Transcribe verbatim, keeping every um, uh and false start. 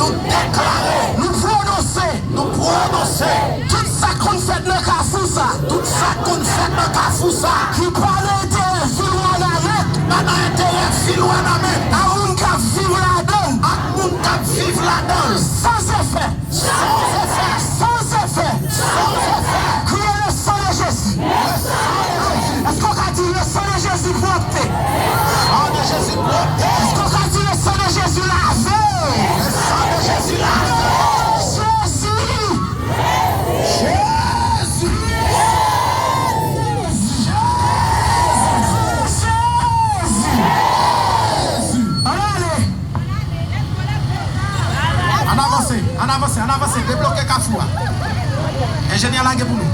Nou deklare. Nou pwononse. Nou pwononse. Tout sa k konn fèt nan kafou sa. Tout sa k konn fèt nan kafou sa. Ki pa nan enterè vil Wanament. Pa nan enterè vil Wanament. A moun k ap viv ladan l. Ak moun k ap viv ladan l. San efè. San efè. San efè. San efè. Kriye le sang de Jésus. Le sang de Jésus. Èske w ka di le sang de Jésus pwòpte? Le sang de Jésus pwòpte. Èske w ka di le sang de Jésus lave? Le sang de Jésus lave. Jésus. Jésus. Jésus. Jésus. Ann ale. Ann avanse, ann avanse, ann avanse. Debloke kafou a. Enjenyè lage pou nou.